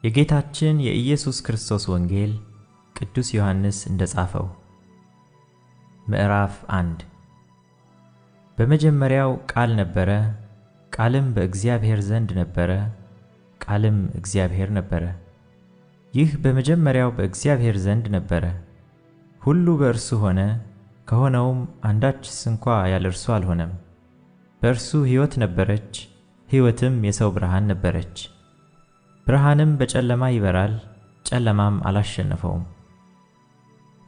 የጌታችን የኢየሱስ ክርስቶስ ወንጌል ቅዱስ ዮሐንስ እንደጻፈው። ምዕራፍ 1። በመጀመሪያው ቃል ነበረ፣ ቃልም በእግዚአብሔር ዘንድ ነበረ፣ ቃልም እግዚአብሔር ነበረ። ይህ በመጀመሪያው በእግዚአብሔር ዘንድ ነበረ። ሁሉ በእርሱ ሆነ፣ ከሆነውም አንዳች ስንኳ ያለ እርሱ አልሆነም። በእርሱ ሕይወት ነበረች፣ ሕይወትም የሰው ብርሃን ነበረች። ብርሃንም በጨለማ ይበራል፣ ጨለማም አላሸነፈውም።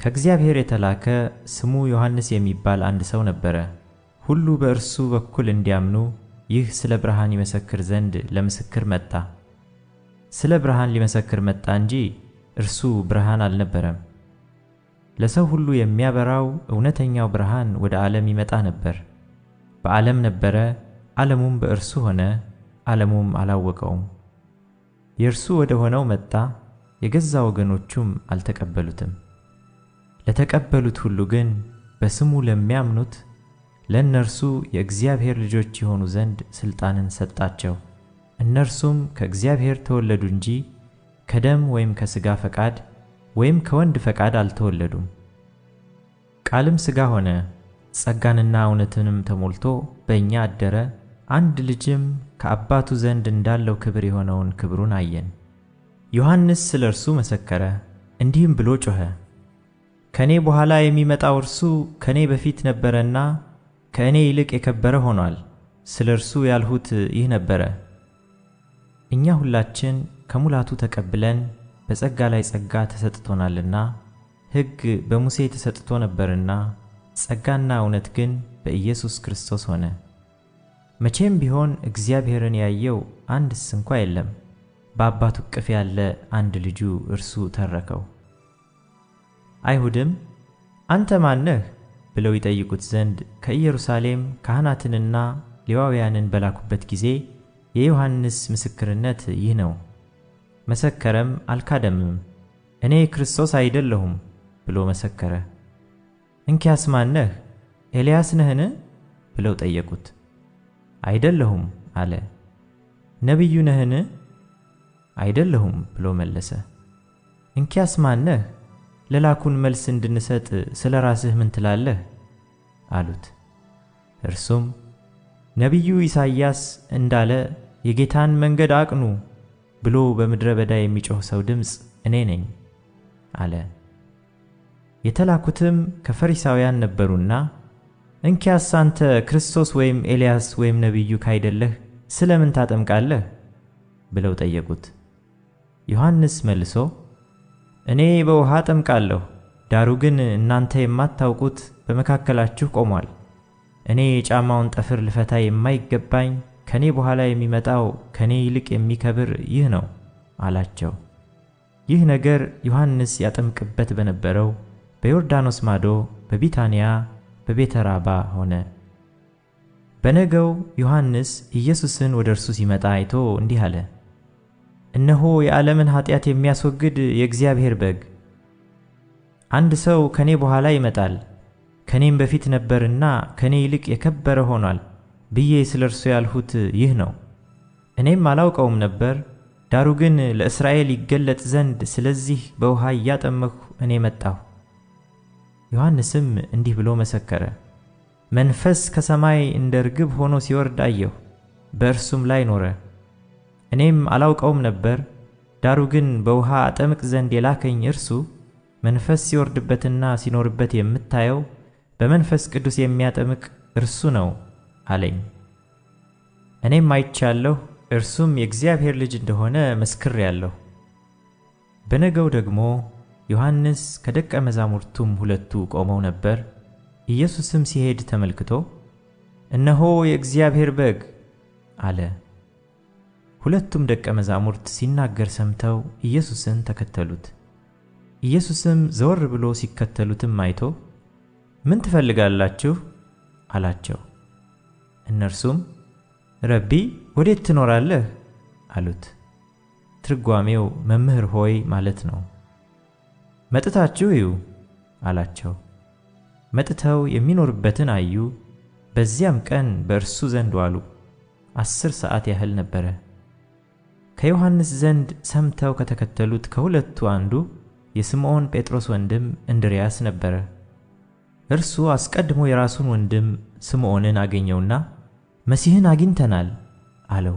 ከእግዚአብሔር የተላከ ስሙ ዮሐንስ የሚባል አንድ ሰው ነበረ። ሁሉ በእርሱ በኩል እንዲያምኑ ይህ ስለ ብርሃን ይመሰክር ዘንድ ለምስክር መጣ። ስለ ብርሃን ሊመሰክር መጣ እንጂ እርሱ ብርሃን አልነበረም። ለሰው ሁሉ የሚያበራው እውነተኛው ብርሃን ወደ ዓለም ይመጣ ነበር። በዓለም ነበረ፣ ዓለሙም በእርሱ ሆነ፣ ዓለሙም አላወቀውም። የእርሱ ወደ ሆነው መጣ፣ የገዛ ወገኖቹም አልተቀበሉትም። ለተቀበሉት ሁሉ ግን በስሙ ለሚያምኑት ለእነርሱ የእግዚአብሔር ልጆች የሆኑ ዘንድ ሥልጣንን ሰጣቸው። እነርሱም ከእግዚአብሔር ተወለዱ እንጂ ከደም ወይም ከሥጋ ፈቃድ ወይም ከወንድ ፈቃድ አልተወለዱም። ቃልም ሥጋ ሆነ፣ ጸጋንና እውነትንም ተሞልቶ በእኛ አደረ። አንድ ልጅም ከአባቱ ዘንድ እንዳለው ክብር የሆነውን ክብሩን አየን። ዮሐንስ ስለ እርሱ መሰከረ፣ እንዲህም ብሎ ጮኸ፦ ከእኔ በኋላ የሚመጣው እርሱ ከእኔ በፊት ነበረና ከእኔ ይልቅ የከበረ ሆኗል። ስለ እርሱ ያልሁት ይህ ነበረ። እኛ ሁላችን ከሙላቱ ተቀብለን በጸጋ ላይ ጸጋ ተሰጥቶናልና፣ ሕግ በሙሴ ተሰጥቶ ነበርና፣ ጸጋና እውነት ግን በኢየሱስ ክርስቶስ ሆነ። መቼም ቢሆን እግዚአብሔርን ያየው አንድ ስንኳ የለም። በአባቱ እቅፍ ያለ አንድ ልጁ እርሱ ተረከው። አይሁድም አንተ ማን ነህ ብለው ይጠይቁት ዘንድ ከኢየሩሳሌም ካህናትንና ሌዋውያንን በላኩበት ጊዜ የዮሐንስ ምስክርነት ይህ ነው። መሰከረም አልካደምም። እኔ ክርስቶስ አይደለሁም ብሎ መሰከረ። እንኪያስ ማን ነህ? ኤልያስ ነህን? ብለው ጠየቁት። አይደለሁም አለ። ነቢዩ ነህን? አይደለሁም ብሎ መለሰ። እንኪያስ ማን ነህ? ለላኩን መልስ እንድንሰጥ ስለ ራስህ ምን ትላለህ? አሉት። እርሱም ነቢዩ ኢሳይያስ እንዳለ የጌታን መንገድ አቅኑ ብሎ በምድረ በዳ የሚጮህ ሰው ድምፅ እኔ ነኝ አለ። የተላኩትም ከፈሪሳውያን ነበሩና፣ እንኪያስ አንተ ክርስቶስ ወይም ኤልያስ ወይም ነቢዩ ካይደለህ ስለምን ታጠምቃለህ? ብለው ጠየቁት። ዮሐንስ መልሶ እኔ በውሃ አጠምቃለሁ፣ ዳሩ ግን እናንተ የማታውቁት በመካከላችሁ ቆሟል። እኔ የጫማውን ጠፍር ልፈታ የማይገባኝ ከኔ በኋላ የሚመጣው ከኔ ይልቅ የሚከብር ይህ ነው አላቸው። ይህ ነገር ዮሐንስ ያጠምቅበት በነበረው በዮርዳኖስ ማዶ በቢታንያ በቤተ ራባ ሆነ። በነገው ዮሐንስ ኢየሱስን ወደ እርሱ ሲመጣ አይቶ እንዲህ አለ፣ እነሆ የዓለምን ኃጢአት የሚያስወግድ የእግዚአብሔር በግ። አንድ ሰው ከኔ በኋላ ይመጣል፣ ከኔም በፊት ነበርና ከኔ ይልቅ የከበረ ሆኗል ብዬ ስለ እርሱ ያልሁት ይህ ነው። እኔም አላውቀውም ነበር፣ ዳሩ ግን ለእስራኤል ይገለጥ ዘንድ ስለዚህ በውሃ እያጠመቅሁ እኔ መጣሁ። ዮሐንስም እንዲህ ብሎ መሰከረ፣ መንፈስ ከሰማይ እንደ ርግብ ሆኖ ሲወርድ አየሁ፣ በእርሱም ላይ ኖረ። እኔም አላውቀውም ነበር፣ ዳሩ ግን በውሃ አጠምቅ ዘንድ የላከኝ እርሱ መንፈስ ሲወርድበትና ሲኖርበት የምታየው በመንፈስ ቅዱስ የሚያጠምቅ እርሱ ነው አለኝ። እኔም አይቻለሁ፣ እርሱም የእግዚአብሔር ልጅ እንደሆነ መስክሬአለሁ። በነገው ደግሞ ዮሐንስ ከደቀ መዛሙርቱም ሁለቱ ቆመው ነበር። ኢየሱስም ሲሄድ ተመልክቶ እነሆ የእግዚአብሔር በግ አለ። ሁለቱም ደቀ መዛሙርት ሲናገር ሰምተው ኢየሱስን ተከተሉት። ኢየሱስም ዘወር ብሎ ሲከተሉትም አይቶ ምን ትፈልጋላችሁ? አላቸው። እነርሱም ረቢ ወዴት ትኖራለህ? አሉት። ትርጓሜው መምህር ሆይ ማለት ነው። መጥታችሁ እዩ አላቸው። መጥተው የሚኖርበትን አዩ። በዚያም ቀን በእርሱ ዘንድ ዋሉ። 10 ሰዓት ያህል ነበረ። ከዮሐንስ ዘንድ ሰምተው ከተከተሉት ከሁለቱ አንዱ የስምዖን ጴጥሮስ ወንድም እንድርያስ ነበረ። እርሱ አስቀድሞ የራሱን ወንድም ስምዖንን አገኘውና መሲሕን አግኝተናል አለው።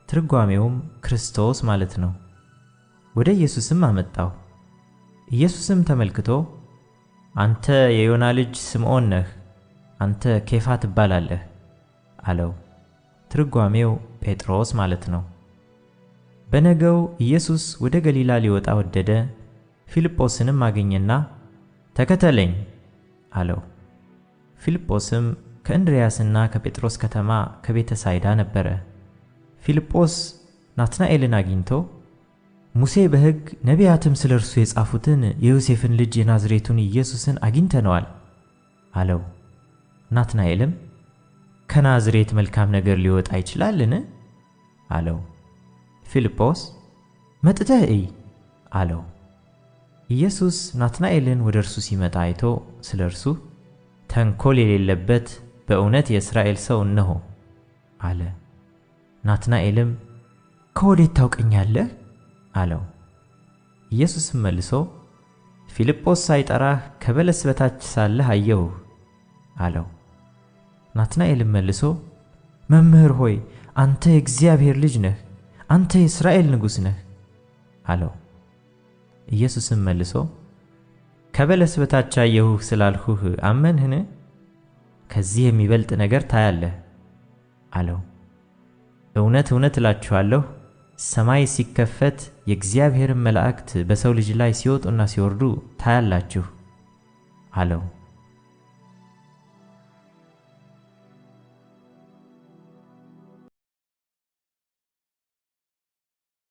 ትርጓሜውም ክርስቶስ ማለት ነው። ወደ ኢየሱስም አመጣው። ኢየሱስም ተመልክቶ አንተ የዮና ልጅ ስምዖን ነህ፣ አንተ ኬፋ ትባላለህ አለው። ትርጓሜው ጴጥሮስ ማለት ነው። በነገው ኢየሱስ ወደ ገሊላ ሊወጣ ወደደ። ፊልጶስንም አገኘና ተከተለኝ አለው። ፊልጶስም ከእንድርያስና ከጴጥሮስ ከተማ ከቤተ ሳይዳ ነበረ። ፊልጶስ ናትናኤልን አግኝቶ ሙሴ በሕግ ነቢያትም ስለ እርሱ የጻፉትን የዮሴፍን ልጅ የናዝሬቱን ኢየሱስን አግኝተነዋል አለው። ናትናኤልም ከናዝሬት መልካም ነገር ሊወጣ ይችላልን? አለው። ፊልጶስ መጥተህ እይ አለው። ኢየሱስ ናትናኤልን ወደ እርሱ ሲመጣ አይቶ ስለ እርሱ ተንኮል የሌለበት በእውነት የእስራኤል ሰው እነሆ አለ። ናትናኤልም ከወዴት ታውቀኛለህ? አለው። ኢየሱስም መልሶ ፊልጶስ ሳይጠራህ ከበለስ በታች ሳለህ አየሁህ አለው። ናትናኤልም መልሶ መምህር ሆይ፣ አንተ የእግዚአብሔር ልጅ ነህ፣ አንተ የእስራኤል ንጉሥ ነህ አለው። ኢየሱስም መልሶ ከበለስ በታች አየሁህ ስላልሁህ አመንህን? ከዚህ የሚበልጥ ነገር ታያለህ አለው። እውነት እውነት እላችኋለሁ ሰማይ ሲከፈት የእግዚአብሔርን መላእክት በሰው ልጅ ላይ ሲወጡና ሲወርዱ ታያላችሁ አለው።